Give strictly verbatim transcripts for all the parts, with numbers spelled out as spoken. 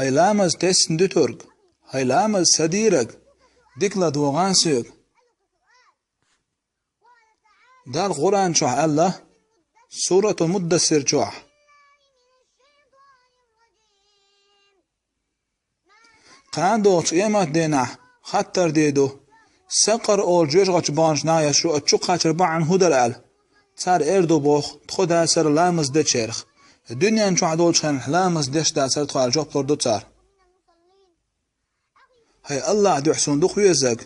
хӀай ламаз тесна дуьтург, хӀай ламаз ца дийриг, дика ладогӀа соьга. Дала Къуръан чохь аьлла, Суратул Муддассир чохь: «Кхана долчу къематдийнахь хаттар де ду: „Сакъар олу жоьжахати баханчу нахе шу оцу чу кхачар бахьана хӀун дара?“ – аьлла. Цара эр ду боху: „Тхо дацара ламаз дечарах. Дуьнен чохь долчу хенахь ламаз деш дацара тхо“, – аьлла, жоп лур ду цара. ХӀай Аллахь дуьхьа суна дукха везарг,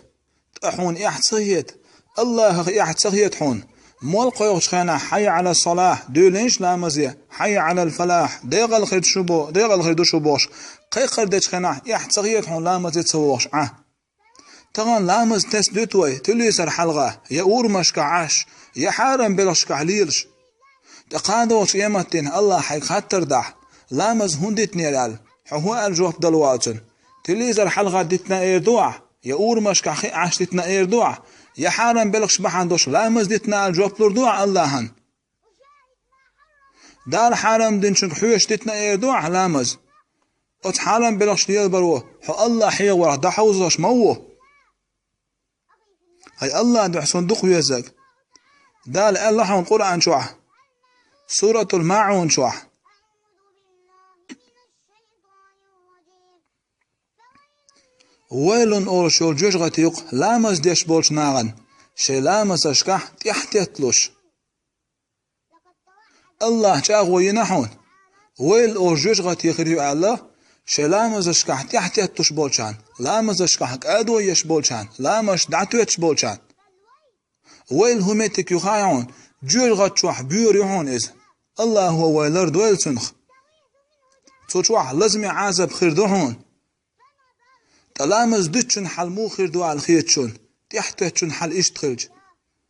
ткъа хьуна эхь ца хета? Аллахьах эхь ца хета хьуна? Молла кхойкхучу хенахь: „Хьайя Ӏала салахь, дуьйлийша ламазе, хьайя Ӏалал фалахь, декъала хир ду шу бо-, декъала хир ду шу“, – бохуш, кхайкхар дечу хенахь, эхь ца хета хьуна ламазе ца вогӀуш Ӏа? Тахана ламаз тесна дуьту вай телевизор хьалха, я урамашкахь Ӏаш, я хьарам белхашкахь лелаш. Ткъа кхана долчу къематдийнахь Аллахь хьайга хаттар дахь: „Ламаз хӀунда дитинера?“ – аьлла, хьо хӀун аьлла жоп дала вацунна? Телевизор хьалха дитина эр ду ахь, я урамашкахь хи Ӏаш дитина эр ду ахь, я хьарам белхаш бахьана долуш ламаз дитина аьлла жоп лур ду ахь Аллахьан? Дала хьарам динчуьнга хьоьжуш дитина эр ду ахь ламаз? Оцу хьарам белхаш лелабаро хьо Аллахь хьехаварх дӀахьовзош ма ву. ХӀай Аллахь дуьхьа суна дукха везарг. Дала аьлла хьуна Къуръан чохь, Суратул МаӀун чохь: «Вайлун» олуш йолу жоьжахати ю-кх ламаз деш болчу нахана, шайн ламазашкахь тӀаьхьатетталуш. Аллахь чӀагӀо йина хьуна: «Вайл» олу жоьжахати хир ю аьлла, шайн ламазашкахь тӀаьхьатетталуш болчарна, ламазашкахь кӀадо еш болчарна, ламазаш дӀатоьттуш болчарна. Вайл хӀун меттиг ю хаьий хьуна? Жоьжахати чохь боьра ю хьуна иза. Аллахьо вай лардойла цунах. Цу чохь лазаме Ӏазап хир ду хьуна. Ткъа ламаз дуьтучун хьал муха хир ду аьлла хета шуна, тӀаьхьатеттачун хьал иштта хилча?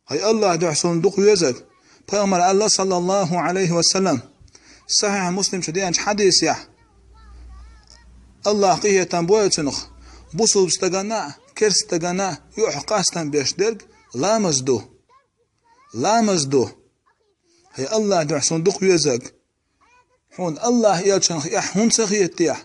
ХӀай Аллахь дуьхьа суна дукха везарг. Пайхамара аьлла, саллаллаху Ӏалайхи ва саллам, Сахьихь Муслим чу деанчу хьадисехь: Аллахь къинхетам бойла цунах, бусулба стагана а, керста стагана а юьхь къастам беш дерг ламаз ду. Ламаз ду. ХӀай Аллахь дуьхьа суна дукха везарг. Хьуна Аллахь элчанах эхь хӀунда ца хета техьа?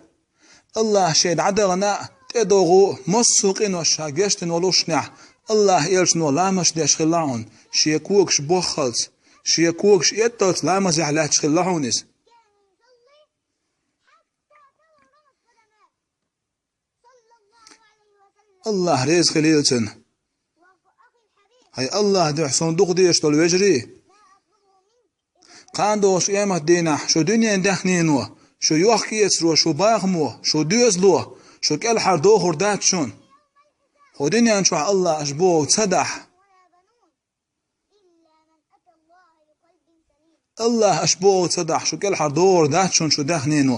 Аллахь шен дӀадахана а, тӀедогӀу а, массо а къинош ша гечдина волушшехь, Аллахь элчано ламазаш деш хилла хьуна, шен когаш боххалц, шен когаш этталц ламазехь лаьтташ хилла хьуна иза. Аллахь реза хилийла цунна. ХӀай Аллахь дуьхьа суна дукха дезаш долу вежарий. Кхана долуш къематдийнахь шу дуьненан даьхнино, шу йохк-эцаро, шу бахамо, шу доьзало, шу кӀелхьардохур дац шуна. ХӀокху дуьнен чохь Аллахь аша бохург ца дахь. Аллахь аша бохург ца дахь, шу кӀелхьардохур дац шуна шу даьхнино.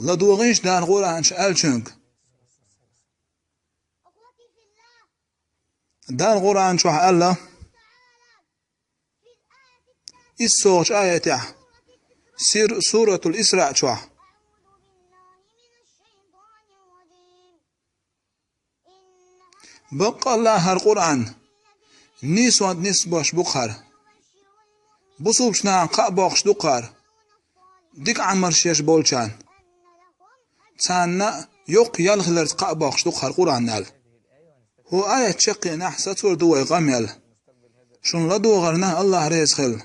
ЛадогӀийша Дала Къуръан чу аьллачуьнга. Дала Къуръан чохь аьлла, иссолгӀачу аятехь, сир-, Суратул Исраъ чохь: «Баккъалла хӀара Къуръан нийсонца нисбеш бу-кх хӀара. Бусулбачу нахана кхаъ боккхуш ду-кх хӀара, дика Ӏамалш еш болчарна. Царна йоккха ял хиларца кхаъ боккхуш ду-кх хӀара Къуръан», – аьлла. ХӀокху аят чекхъенехь сацор ду вай къамел. Шуна ладогӀарна Аллахь реза хила.